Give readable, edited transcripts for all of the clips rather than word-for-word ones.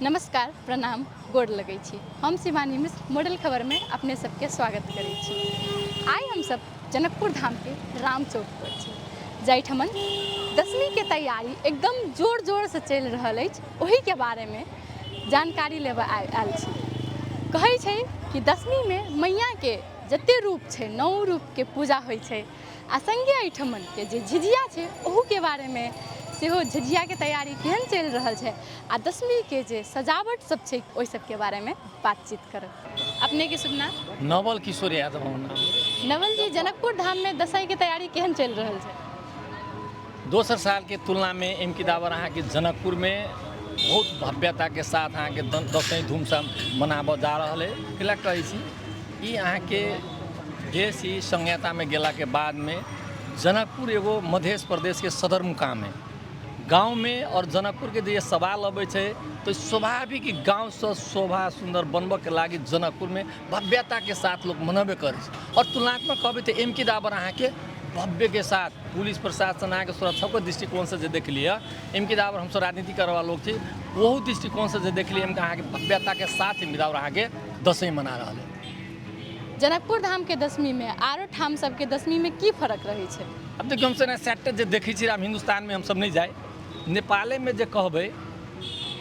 नमस्कार, प्रणाम, गोर लगै छी। हम शिवानी मिश्र मॉडल खबरमे अपने सबके स्वागत करै छी। आइ हमसब जनकपुर धामके राम चौक पर छी, जाहिठमन दशमीके तैयारी एकदम जोर जोरसँ चलि रहल अछि। ओहिके बारेमे जानकारी लेबऽ आयल छी। कहै छै कि दशमीमे मैयाके जते रूप छै, 9 रूपके पूजा होइ छै, आ सङ्गे एहिठमनके जे झिझिया छै ओहूके बारेमे सेहो, झिझियाके तैयारी केहन चलि रहल छै आ दशमीके जे सजावट सब छै, ओहि सबके बारेमे बातचीत करब। अपनेके शुभ नाम? नवल किशोर यादव हमर नाम। नवल जी, जनकपुर धाममे दशईके तैयारी केहन चलि रहल छै? दोसर सालके तुलनामे एमकी दाबर अहाँके जनकपुरमे बहुत भव्यताके साथ अहाँके दशैं धूमसँ मनाबऽ जा रहल है। कैला कहै छी, ई अहाँके देश ही संहितामे गेलाके बादमे जनकपुर एगो मध्य प्रदेशके सदरमुकाम है गाँवमे, आओर जनकपुरके जे सवाल अबै छै तऽ स्वाभाविक गाँवसँ शोभा सुन्दर बनबऽके लागि जनकपुरमे भव्यताके साथ लोक मनबे करै छै। आओर तुलनात्मक कहबै तऽ एमकी दाबर अहाँके भव्यके साथ पुलिस प्रशासन अहाँके सुरक्षाके दृष्टिकोणसँ जे देख लिअ, एमकी दाबर हमसब राजनीति करऽवला लोक छी, ओहू दृष्टिकोणसँ जे देख लिअ, एमका अहाँके भव्यताके साथ एमकी दाबर अहाँके दशैं मना रहल है। जनकपुर धामके दशमीमे आरो ठाम सबके दशमीमे की फरक रहै छै? आब देखियौ, हमसब एना सेटे जे देखै छी, आब हिन्दुस्तानमे हमसब नहि जाइ, नेपालेमे जे कहबै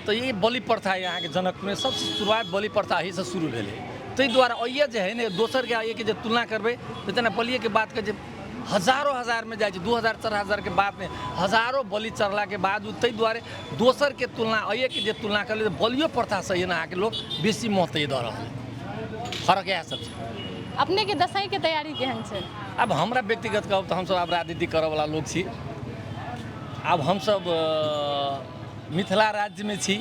तऽ ई बलि प्रथा अहाँके जनकपुरमे सबसँ शुरुआत बलि प्रथा एहिसँ शुरू भेलै। ताहि दुआरे अइए जे हइ ने दोसरके एहिके जे तुलना करबै तऽ जेना बलिएके बात कहै छै, हजारो हजारमे जाइ छै, 2000 4000के बादमे हजारो बलि चढ़लाके बावजूद, ताहि दुआरे दोसरके तुलना एहिके जे तुलना करबै तऽ बलियो प्रथासँ एना अहाँके लोक बेसी महत्व दऽ रहल है। फरक इएह सब छै। अपनेके दशईके तैयारी केहन छै? आब हमरा व्यक्तिगत कहब तऽ हमसब आब राजनीति करऽवला लोक छी। आब हमसब मिथिला राज्यमे छी,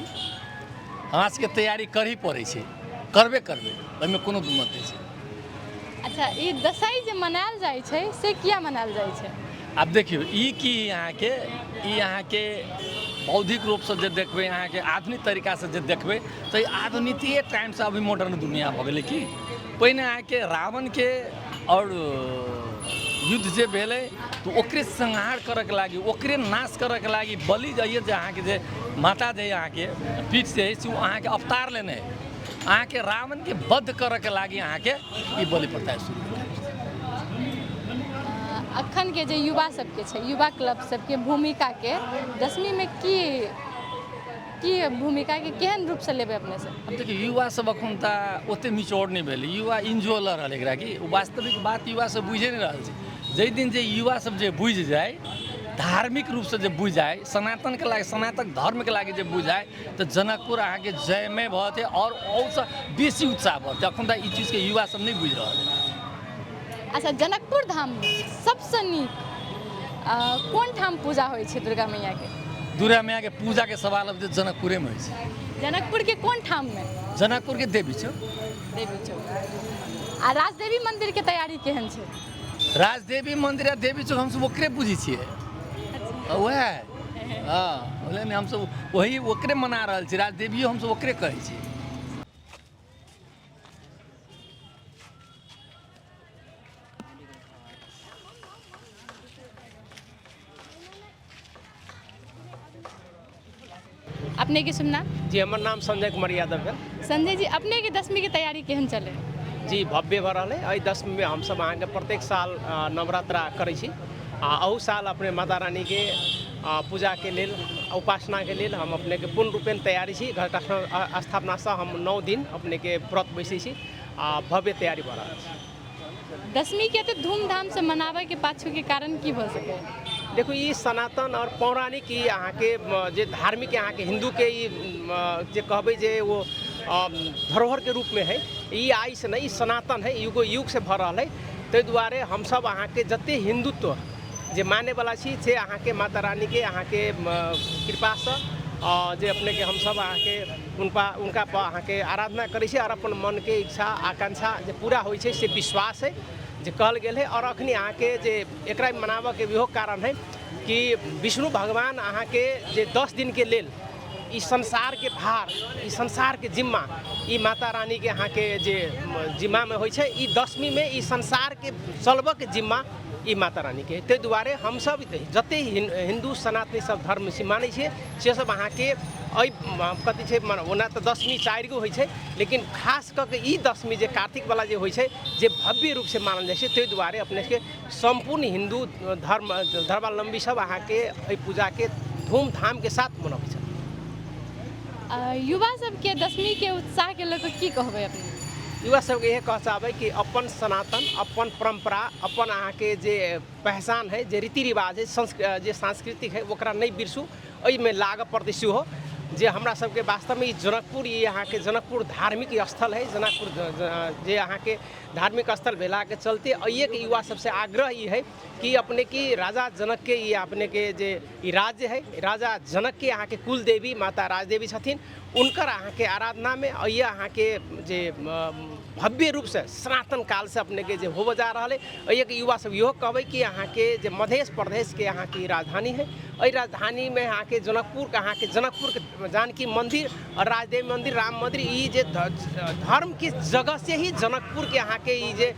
हमरा सबके तैयारी करही पड़ै छै, करबे करबै, ओहिमे कोनो दू मत नहि छै। अच्छा, ई दशई जे मनायल जाइ छै से किया मनायल जाइ छै? आब देखियौ, ई की अहाँके ई अहाँके बौद्धिक रूपसँ जे देखबै, अहाँके आधुनिक तरीकासँ जे देखबै तऽ ई आधुनिकीए टाइमसँ अभी मॉडर्न दुनिया भऽ गेलै। कि पहिने अहाँके रावणके आओर युद्ध जे भेलै तऽ ओकरे संहार करऽके लागि, ओकरे नाश करऽके लागि बलि जाइए, जे अहाँके जे माता जे अहाँके पीठ से हइ से ओ अहाँके अवतार लेने हइ, अहाँके रावणके वध करऽके लागि अहाँके ई बलि प्रथा शुरू भेलै। अखनके जे युवा सबके छै, युवा क्लब सबके भूमिकाके दशमीमे की की भूमिकाके केहन रूपसँ लेबै अपने सब? अब देखियौ, युवा सब अखन तऽ ओते मिच्योर नहि भेलै। युवा इन्जॉय लऽ रहल एकरा, कि वास्तविक बात युवा सब बुझि नहि रहल छै। जाहि दिन जे युवा सब जे बुझि जाय, धार्मिक रूपसँ जे बुझि जाय, सनातनके लागि, सनातन धर्मके लागि जे बुझि जाय तऽ जनकपुर अहाँके जयमय भऽ जेतै आओर ओहिसँ बेसी उत्साह बढ़तै। अखन तऽ ई चीजके युवा सब नहि बुझि रहल है। अच्छा, जनकपुर धाममे सबसँ नीक कोन ठाम पूजा होइ छै दुर्गा मैयाके? दुर्गा मैयाके पूजाके सवाल अब जे जनकपुरेमे होइ छै। जनकपुरके कोन ठाममे? जनकपुरके देवी चौक। देवी चौक। आ राजदेवी मन्दिरके तैयारी केहन छै? राजदेवी मन्दिर आ देवी चौक हमसब ओकरे बुझै छियै, वएह। हँ, बुझलियै ने, हमसब वही ओकरे मना रहल छी, राजदेवियो हमसब ओकरे कहै छियै। अपने के शुभ नाम? जी, हमर नाम संजय कुमार यादव भेल। संजय जी, अपने के दशमी के तैयारी केहन चले? जी, भव्य भऽ रहल है। एहि दशमीमे हमसभ अहाँके प्रत्येक साल नवरात्रा करै छी आ अहू साल अपने माता रानीके पूजाके लेल, उपासनाके लेल हम अपनेके पूर्ण रूपेण तैयारी छी। घट स्थापनासँ हम 9 दिन अपनेके व्रत बैसै छी आ भव्य तैयारी भऽ रहल छै। दशमी के एते धूमधामसँ मनाबैके पाछूके कारण की भऽ सकैए? देखू, ई सनातन आओर पौराणिक ई अहाँके जे धार्मिक अहाँके हिन्दूके ई जे कहबै जे ओ धरोहरके रूपमे है, ई आइसँ नहि, ई सनातन है, युगो युगसँ भऽ रहल है। ताहि दुआरे हमसभ अहाँके जते हिन्दुत्व जे मानैवला छी से अहाँके माता रानीके अहाँके कृपासँ जे अपनेके हमसभ अहाँके हुनका हुनका पर अहाँके आराधना करै छी आओर अपन मनके इच्छा आकांक्षा जे पूरा होइ छै से विश्वास है जे कहल गेल है। आओर अखनी अहाँके जे एकरा मनाबऽके इहो कारण है कि विष्णु भगवान अहाँके जे 10 दिनके लेल ई संसारके भार, ई संसारके जिम्मा ई माता रानीके अहाँके जे जिम्मामे होइ छै, ई दशमीमे ई संसारके चलबऽके जिम्मा ई माता रानीके। ताहि दुआरे हमसभ जतेक हिन्दू सनातनी सब धर्म छी मानै छियै से सब अहाँके एहि कथी छै, ओना तऽ दशमी 4 गो होइ छै, लेकिन खास कऽ के ई दशमी जे कार्तिकवला जे होइ छै जे भव्य रूपसँ मानल जाइ छै, ताहि दुआरे अपनेके सम्पूर्ण हिन्दू धर्म धर्मावलम्बी सब अहाँके एहि पूजाके धूमधामके साथ मनबै छथि। युवा सबके दशमीके उत्साहके लऽ कऽ की कहबै अपने? युवा सबके इएह कह चाहबै कि अपन सनातन, अपन परम्परा, अपन अहाँके जे पहचान है, जे रीति रिवाज है, जे सांस्कृतिक है, ओकरा नहि बिसरू, एहिमे लागऽ पड़तै सेहो। जे हमरा सबके वास्तवमे ई जनकपुर, ई अहाँके जनकपुर धार्मिक स्थल है। जनकपुर जे अहाँके धार्मिक स्थल भेलाके चलते एहिके युवा सबसँ आग्रह ई है कि अपने की राजा जनकके ई अपनेके जे ई राज्य है, राजा जनकके अहाँके कुल देवी माता राजदेवी छथिन, हुनकर अहाँके आराधनामे एहि अहाँके जे भव्य रूपसँ सनातन कालसँ अपनेके जे होबऽ जा रहल है, एहिके युवा सब इहो कहबै कि अहाँके जे मधेश प्रदेशके अहाँके ई राजधानी है, एहि राजधानीमे अहाँके जनकपुरके अहाँके जनकपुरके जानकी मन्दिर और राजदेवी मन्दिर, राम मन्दिर, ई जे धर्मके जगह से ही जनकपुरके अहाँके ई जे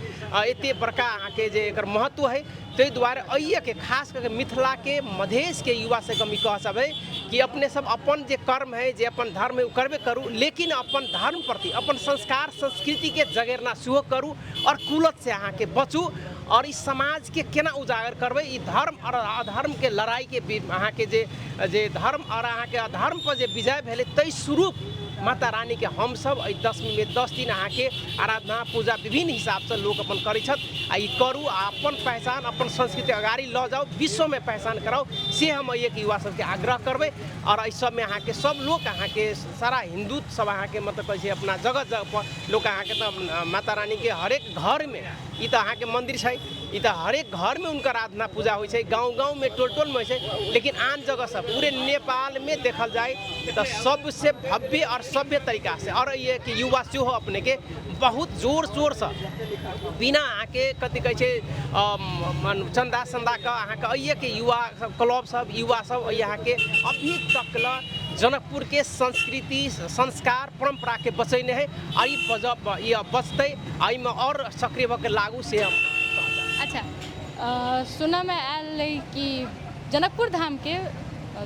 एते बड़का अहाँके जे एकर महत्व है, ताहि दुआरे एहिके खास करके मिथिलाके मधेशके युवा सबके हम ई कह सकै कि अपने सब अपन जे कर्म है, जे अपन धर्म है, ओ करबे करू, लेकिन अपन धर्म प्रति अपन संस्कार संस्कृतिके जगेरना सेहो करू और कुलत से अहाँके बचू और ई समाजके केना उजागर करबै, ई धर्म और अधर्मके लड़ाइके अहाँके जे जे धर्म और अहाँके अधर्म पर जे विजय भेलै ताहि स्वरूप माता रानीके हमसब एहि दशमीमे 10 दिन अहाँके आराधना पूजा विभिन्न हिसाबसँ लोक अपन करै छथि। आ ई करू आ अपन पहचान अपन संस्कृति अगाडि लऽ जाउ, विश्वमे पहचान कराउ, से हम एहिके युवा सबके आग्रह करबै। और एहि सबमे अहाँके सब लोक अहाँके सारा हिन्दू सब अहाँके मतलब कहै छै अपना जगह जगह पर लोक अहाँके तऽ माता रानीके हरेक घरमे ई तऽ अहाँके मन्दिर छै, ई तऽ हरेक घरमे हुनकर आराधना पूजा होइ छै, गाँव गाँवमे टोल टोलमे होइ छै, लेकिन आन जगहसँ पूरे नेपालमे देखल जाय तऽ सबसँ भव्य आओर सभ्य तरीकासँ आओर ई कि युवा सेहो अपनेके बहुत जोर शोरसँ बिना अहाँके कथी कहै छै चन्दा सन्दाके अहाँके एहिके युवा सब क्लब सब युवा सब एहि अहाँके अभी तक ल जनकपुरके संस्कृति संस्कार परम्पराके बचेने है आ ई ई बचतै आ एहिमे आओर सक्रिय भऽ के लागू से हम। अच्छा, सुनऽमे आयल रहै कि जनकपुर धामके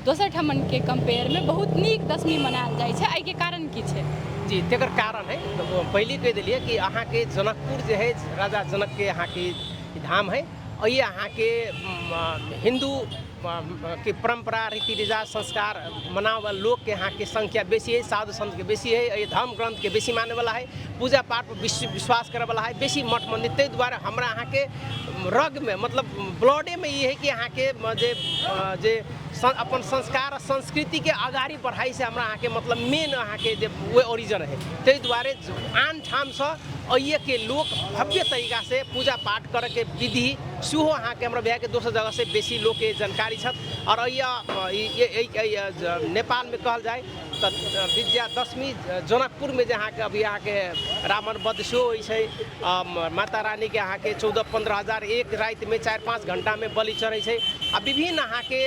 दोसर ठामनके कम्पेयरमे बहुत नीक दशमी मनायल जाइ छै, एहिके कारण की छै? जी, तकर कारण है पहिले कहि देलियै कि अहाँके जनकपुर जे है राजा जनकके अहाँके धाम है, एहि अहाँके हिन्दू के परम्परा रीति रिवाज संस्कार मनावल लोकके अहाँके संख्या बेसी है, साधु सन्तके बेसी है, एहि धर्म ग्रन्थके बेसी मानैवला है, पूजा पाठ पर विश्वास करैवला है, बेसी मठ मन्दिर। ताहि दुआरे हमरा अहाँके रगमे मतलब ब्लडेमे ई है कि अहाँके जे जे अपन संस्कार आ संस्कृतिके अगाडि बढ़ाइ से हमरा अहाँके मतलब मेन अहाँके जे ओ ओरिजिन है, ताहि दुआरे आन ठामसँ एहिके लोक भव्य तरीकासँ पूजा पाठ करैके विधि सेहो अहाँके हमरा बिहारके दोसर जगहसँ बेसी लोकके जानकारी छथि। आओर एहि नेपालमे कहल जाय तऽ विजयादशमी जनकपुरमे जे अहाँके अभी अहाँके रावण वध सेहो होइ छै, माता रानीके अहाँके 14-15 हजार एक रातिमे 4-5 घण्टामे बलि चढ़ै छै। आ विभिन्न अहाँके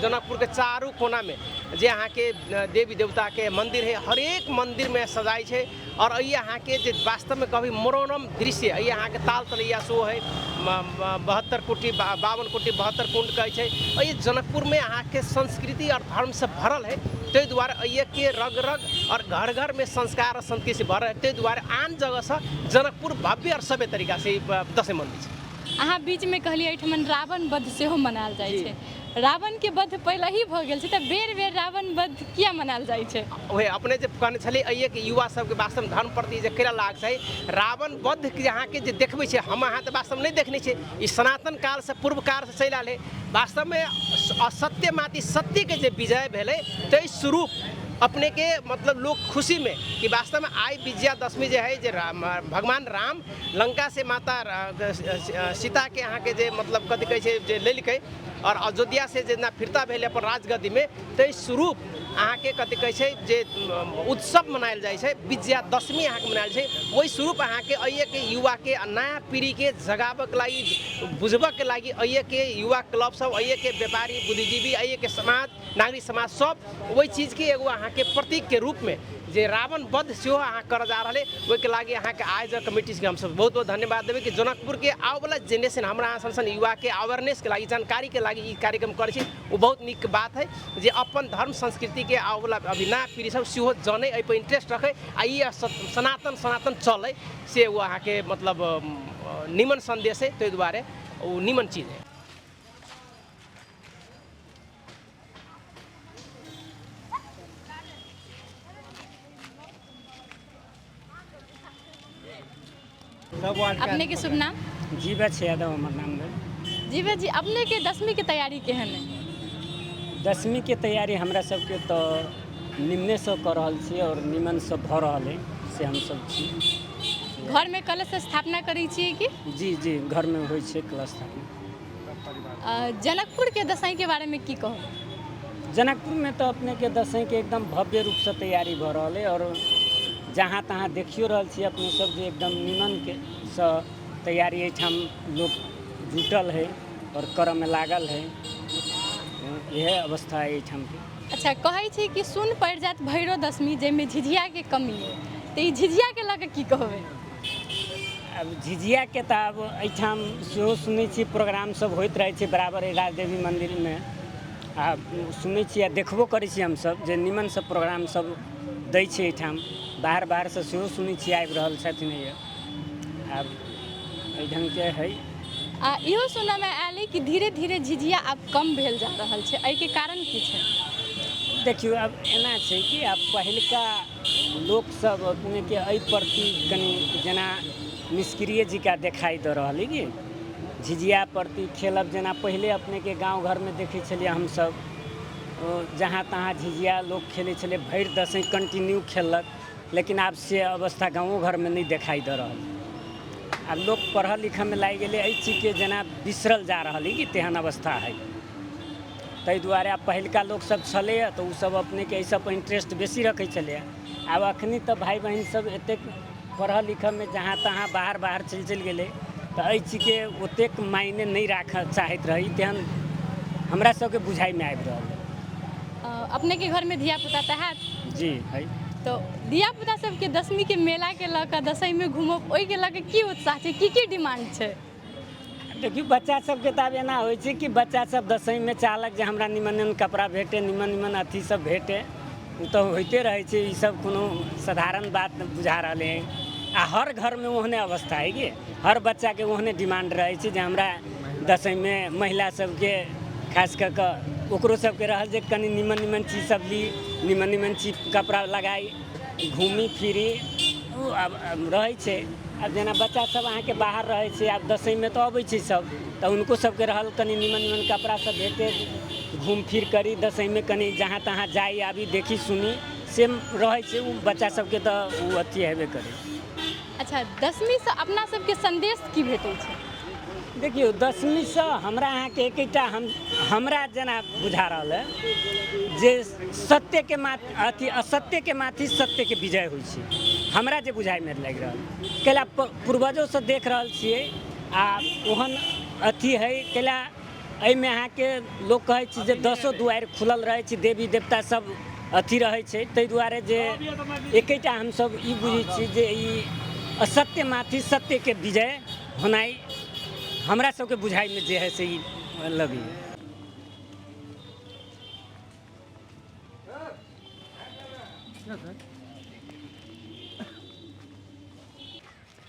जनकपुरके चारू कोनामे जे अहाँके देवी देवताके मन्दिर है, हरेक मन्दिरमे सजाइ छै। और एहि अहाँके जे वास्तवमे कभी मनोरम दृश्य एहि अहाँके ताल तलैया सेहो है, 72 कोटि 52 कोटि 72 कुण्ड कहै छै। एहि जनकपुरमे अहाँके संस्कृति और धर्मसँ भरल है, ताहि दुआरे एहिके रग रग और घर घरमे संस्कार और संस्कृतिसँ भरल है, ताहि दुआरे आन जगहसँ जनकपुर भव्य और सभ्य तरीकासँ दसैँ मनबै छै। अहाँ बीचमे कहलियै एहिठमन रावण वध सेहो मनायल जाइ छै, रावणके वध पहिले ही भऽ गेल छै तऽ बेर बेर रावण वध किया मनायल जाइ छै? ओहे अपने जे कहने छलियै एहिके युवा सबके वास्तवमे धर्म प्रति जे केना लाग छै, रावण वध के अहाँके जे देखबै छै, हम अहाँ तऽ वास्तवमे नहि देखने छियै, ई सनातन कालसँ पूर्व कालसँ चलि आयल है। वास्तवमे असत्य माति सत्यके जे विजय भेलै ताहि स्वरूप अपनेके मतलब लोक खुशीमे कि वास्तवमे आइ विजयादशमी जे है, जे भगवान राम लंका से माता सीताके अहाँके जे मतलब कथी कहै छै जे लेलकै और अयोध्या से जेना फिरता भेलै अपन राजगद्दीमे, ताहि स्वरूप अहाँके कथी कहै छै जे उत्सव मनायल जाइ छै, विजयादशमी अहाँके मनायल छै। ओहि स्वरूप अहाँके एहिके युवाके नया पीढ़ीके जगाबऽके लागि बुझबऽके लागि एहिके युवा क्लब सब, एहिके व्यापारी बुद्धिजीवी, एहिके समाज नागरिक समाज सब ओहि चीजके एगो अहाँके प्रतीकके रूपमे जे रावण वध सेहो अहाँ करऽ जा रहल है, ओहिके लागि अहाँके आयोजक कमिटीके हमसब बहुत बहुत धन्यवाद देबै कि जनकपुरके आबऽवला जेनरेशन हमरा अहाँ सन सन युवाके अवेयरनेसके लागि जानकारीके लागि। लागि ई कार्यक्रम करै छी। ओ बहुत नीक बात है जे अपन धर्म संस्कृतिके आबऽवला अभी नया पीढ़ी सब सेहो जनै, एहिपर इंटरेस्ट रखै आ ई सनातन सनातन चलै, से ओ अहाँके मतलब निमन सन्देश है, ताहि दुआरे ओ निमन चीज है। अपने के शुभ नाम? जीवछ यादव हमर नाम भेल। जीवछ जी, अपने के दसवीं के तैयारी केहन है? दसवीं के तैयारी हमरा सबके तऽ निम्नेसँ कऽ रहल छी आओर निमनसँ भऽ रहल है से हमसब छी। घरमे कलश स्थापना करै छियै कि? जी जी, घरमे होइ छै कलश स्थापना। जनकपुर के दसैँ के बारे में की कहू? जनकपुरमे तऽ अपनेके दसैँके एकदम भव्य रूपसँ तैयारी भऽ रहल अइ आओर जहाँ तहाँ देखियो रहल छी अपने सब जे एकदम निमनके सँ तैयारी एहिठाम लोक जुटल है आओर करऽमे लागल है, इएह अवस्था अइ एहिठामके। अच्छा, कहै छी कि सुन पड़ि जायत भैरो दशमी जाहिमे झिझियाके कमी अइ, तऽ ई झिझियाके लऽ कऽ की कहबै? आब झिझियाके तऽ आब एहिठाम सेहो सुनै छियै प्रोग्राम सब होइत रहै छै बराबर एहि राजदेवी मन्दिरमे, आ सुनै छियै आ देखबो करै छियै हमसब जे निमनसँ प्रोग्राम सब दै छै एहिठाम, बाहर बाहरसँ सेहो सुनै छियै आबि रहल छथिन। आब एहि ढङ्गके हइ। आ इहो सुनयमे आयल अइ कि धीरे धीरे झिझिया आब कम भेल जा रहल छै, एहिके कारण की छै? देखियौ, आब एना छै कि आब पहिलका लोकसभ अपनेके एहि प्रति कनि जेना निष्क्रिय जकाँ देखाइ दऽ रहल अइ कि झिझिया प्रति खेलब, जेना पहिले अपनेके गाँव घरमे देखै छलियै हमसभ जहाँ तहाँ झिझिया लोक खेलै छलै, भरि दसैँ कंटिन्यू खेललक, लेकिन आब से अवस्था गाँवो घरमे नहि देखाइ दऽ रहल। आब लोक पढ़ऽ लिखऽमे लागि गेलै, एहि चीजके जेना बिसरल जा रहल अइ कि तेहन अवस्था हइ। ताहि दुआरे आब पहिलुका लोकसभ छलैए तऽ ओसभ अपनेके एहि सभपर इंट्रेस्ट बेसी रखै छलैए। आब एखन तऽ भाय बहिन सब एतेक पढ़ऽ लिखऽमे जहाँ तहाँ बाहर बाहर चलि चलि गेलै तऽ एहि चीजके ओतेक मायने नहि राखऽ चाहैत रही, तेहन हमरा सबके बुझाइमे आबि रहल अइ। अपनेके घरमे धियापुता तऽ हैत? जी है। तऽ धियापुता सबके दसमीके मेलाके लऽ कऽ दसैँमे घूमब, ओहिके लऽ कऽ की उत्साह छै, की की डिमांड छै? देखियौ, बच्चा सबके तऽ आब एना होइ छै कि बच्चा सब दसैँमे चाहलक जे हमरा निमन निमन कपड़ा भेटे, निमन निमन अथी सब भेटे, ओ तऽ होइते रहै छै। ई सब कोनो साधारण बात बुझा रहलै हँ। आ हर घरमे ओहने अवस्था है कि हर बच्चाके ओहने डिमांड रहै छै जे हमरा दसैँमे, महिला सबके खास कऽ कऽ ओकरो सबके रहल जे कनि निमन निमन चीज सब ली, निमन निमन चीज कपड़ा लगाइ, घूमी फिरी, ओ आब रहै छै। आब जेना बच्चा सब अहाँके बाहर रहै छै, आब दसैँमे तऽ अबै छै सब, तऽ हुनको सबके रहल कनि निमन निमन कपड़ा सब भेटे, घूम फिर करी दसैँमे, कनि जहाँ तहाँ जाइ आबी, देखी सुनी, से रहै छै। ओ बच्चा सबके तऽ ओ अथी हेबे करै। अच्छा, दसमीसँ अपना सबके सन्देश की भेटै छै? देखियौ, दसमीसँ हमरा अहाँके एकेटा हम हमरा जेना बुझा रहल है जे सत्यके मा अथी असत्यके माथि सत्यके विजय होइ छै, हमरा जे बुझाइमे लागि रहल, कैला पूर्वजोसँ देख रहल छियै आ ओहन अथी है। कैला एहिमे अहाँके लोक कहै छै जे दसो दुआरि खुलल रहै छै, देवी देवता सब अथी रहै छै, ताहि दुआरे जे एकेटा हमसब ई बुझै छियै जे ई असत्य माथि सत्यके विजय होनाइ हमरा सबके बुझाइमे जे है से ई लगैए।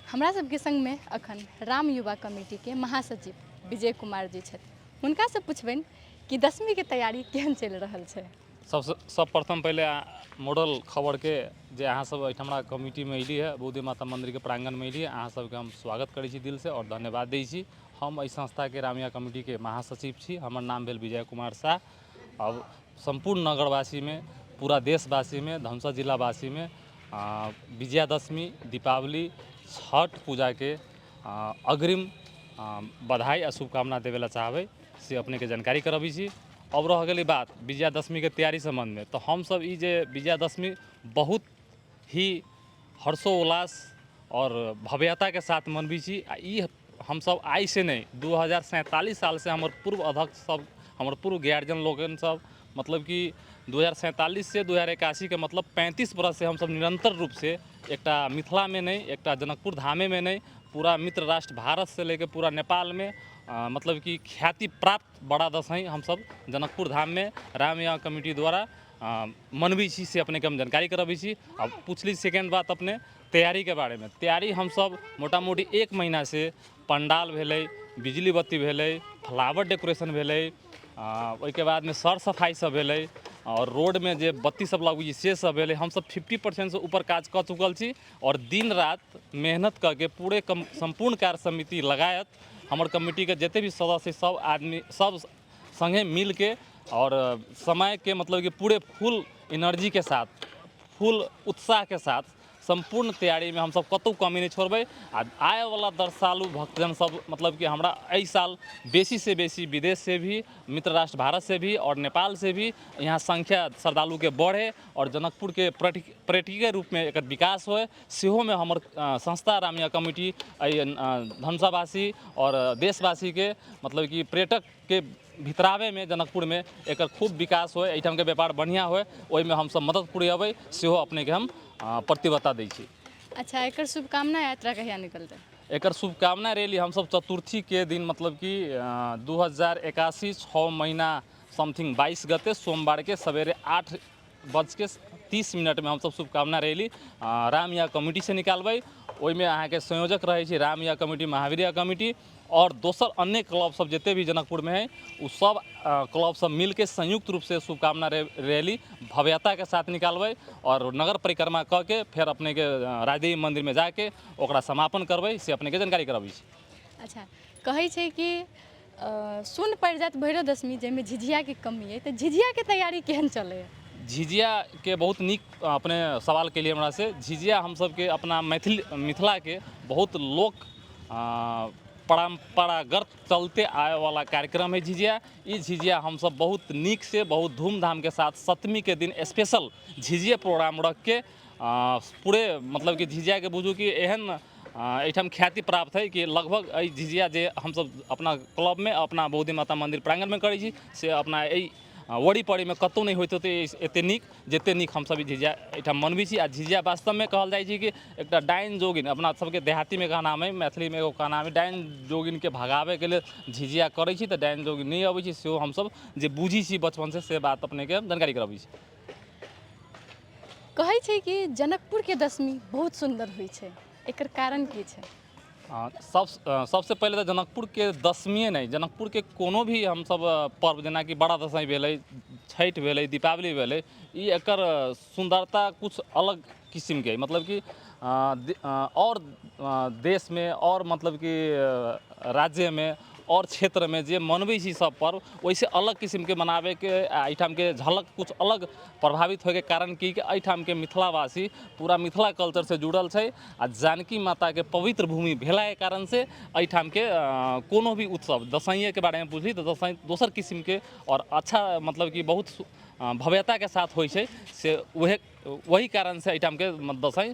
हमरा सबके संगमे अखन राम युवा कमिटीके महासचिव विजय कुमार जी छथि, हुनकासँ पुछबनि कि दसमीके तैयारी केहन चलि रहल छै। सबसँ सब प्रथम पहिले मॉडल खबरके जे अहाँ सब एहिठमरा कमिटीमे अयली है, बुद्धि माता मन्दिरके प्राङ्गणमे अयली है, अहाँ सबके हम स्वागत करै छी दिलसँ आओर धन्यवाद दै छी। हम एहि संस्थाके रामया कमिटीके महासचिव छी, हमर नाम भेल विजय कुमार साह। अब सम्पूर्ण नगरवासीमे, पूरा देशवासीमे, धनुषा जिलावासीमे विजयादशमी, दीपावली, छठ पूजाके अग्रिम बधाई आ शुभकामना देबै लए चाहबै से अपनेके जानकारी करबै छी। अब रह गेलै बात विजयादशमीके तैयारी सम्बन्धमे, तऽ हमसब ई जे विजयादशमी बहुत ही हर्षोल्लास आओर भव्यताके साथ मनबै छी। आ ई हमसब आइसँ नहि, 2047 सालसँ हमर पूर्व अध्यक्ष सब, हमर पूर्व गार्जियन लोकनि सब, मतलब कि 2047सँ 2081के मतलब 35 बरससँ हमसब निरन्तर रूपसँ एकटा मिथिलामे नहि, एकटा जनकपुर धामेमे नहि, पूरा मित्र राष्ट्र भारतसँ लऽ कऽ पूरा नेपालमे मतलब कि ख्याति प्राप्त बड़ा दशहरी हमसब जनकपुर धाममे रामया कमिटी द्वारा मनबै छी, से अपनेके हम जानकारी करबै छी। आ पुछली सेकेंड बात अपने तैयारीके बारेमे, तैयारी हमसब मोटा मोटी 1 महीनासँ पंडाल भेलै, बिजली बत्ती भेलै, फ्लावर डेकोरेशन भेलै, ओहिके बादमे सर सफाइ सब भेलै, आओर रोडमे जे बत्ती सब लगबै छै से सब भेलै। हमसब 50%सँ ऊपर काज कऽ चुकल छी आओर दिन राति मेहनत कऽ के पूरे सम्पूर्ण कार्य समिति लगायत हमर कमिटीके जते भी सदस्य सब आदमी सब सङ्गे मिलके आओर समयके मतलब कि पूरे फुल एनर्जीके साथ, फुल उत्साहके साथ सम्पूर्ण तैयारीमे हमसब कतहु कमी नहि छोड़बै। आ आबैवला दर्शालु भक्तजन सब मतलब कि हमरा एहि साल बेसीसँ बेसी विदेशसँ भी, मित्र राष्ट्र भारतसँ भी आओर नेपालसँ भी यहाँ संख्या श्रद्धालुके बढ़े आओर जनकपुरके पर्यटकीय रूपमे एकर विकास होइ, सेहोमे हमर संस्था रामया कमिटी एहि धनुषावासी आओर देशवासीके मतलब कि पर्यटकके भितराबैमे जनकपुरमे एकर खूब विकास होइ, एहिठामके व्यापार बढ़िआँ होइ, ओहिमे हमसब मदद पुरियबै, सेहो अपनेके हम प्रतिबद्धता दै छी। अच्छा, एकर शुभकामना यात्रा कहिया निकलतै? एकर शुभकामना रैली हमसब चतुर्थीके दिन मतलब कि 2081 6 महीना समथिंग 22 गते सोमवारके सवेरे 8:30 हमसब शुभकामना रैली रामया कमिटीसँ निकालबै। ओहिमे अहाँके संयोजक रहै छै रामया कमिटी, महावीरिया कमिटी आओर दोसर अन्य क्लब सब जते भी जनकपुरमे है ओ सब क्लब सब मिलके संयुक्त रूपसँ शुभकामना रैली भव्यताके साथ निकालबै आओर नगर परिक्रमा कऽ के फेर अपनेके राजदेवी मन्दिरमे जाके ओकरा समापन करबै, से अपनेके जानकारी करबै छी। अच्छा, कहै छै कि सुन पड़ि जायत भैरव दशमी जाहिमे झिझियाके कमी अइ, तऽ झिझियाके तैयारी केहन चलैए? झिझियाके बहुत नीक अपने सवाल केलियै हमरासँ। झिझिया हमसबके अपना मैथिल मिथिलाके बहुत लोक परम्परागत चलते आबैवला कार्यक्रम है झिझिया। ई झिझिया हमसब बहुत नीकसँ बहुत धूमधामके साथ सप्तमीके दिन स्पेशल झिझिया प्रोग्राम रखिके पूरे मतलब कि झिझियाके बुझू कि एहन एहिठाम ख्याति प्राप्त है कि लगभग एहि झिझिया जे हमसब अपना क्लबमे अपना बहुदेवी माता मन्दिर प्राङ्गणमे करै छी से अपना एहि वड़ी पड़ीमे कतहु नहि होइत होतै एतेक नीक, जतेक नीक हमसब ई झिझिया एहिठाम मनबै छी। आ झिझिया वास्तवमे कहल जाइ छै कि एकटा डाइन जोगिन, अपना सबके देहातीमे कहनाम हइ, मैथिलीमे एगो कहनाम हइ, डाइन जोगिनके भगाबैके लेल झिझिया करै छी तऽ डाइन जोगिन नहि अबै छै, सेहो हमसब जे बुझै छी बचपनसँ से बात अपनेके जानकारी करबै छी। कहै छै कि जनकपुरके दशमी बहुत सुन्दर होइ छै, एकर कारण की छै? सबसँ पहिले तऽ जनकपुरके दशमिए नहि, जनकपुरके कोनो भी हमसब पर्व जेनाकि बड़ा दशमी भेलै, छठि भेलै, दीपावली भेलै, ई एकर सुन्दरता किछु अलग किसिमके हइ। मतलब कि आओर देशमे आओर मतलब कि राज्यमे आओर क्षेत्रमे जे मनबै छी सब पर्व ओहिसँ अलग किसिमके मनाबैके आ एहिठामके झलक किछु अलग प्रभावित होइके कारण की एहिठामके मिथिलावासी पूरा मिथिला कल्चरसँ जुड़ल छै आ जानकी माताके पवित्र भूमि भेलाके कारणसँ एहिठामके कोनो भी उत्सव दशईंएके बारेमे बुझली तऽ दशईं दोसर किसिमके आओर अच्छा मतलब कि बहुत भव्यताके साथ होइ छै, से वही कारणसँ एहिठामके दशईं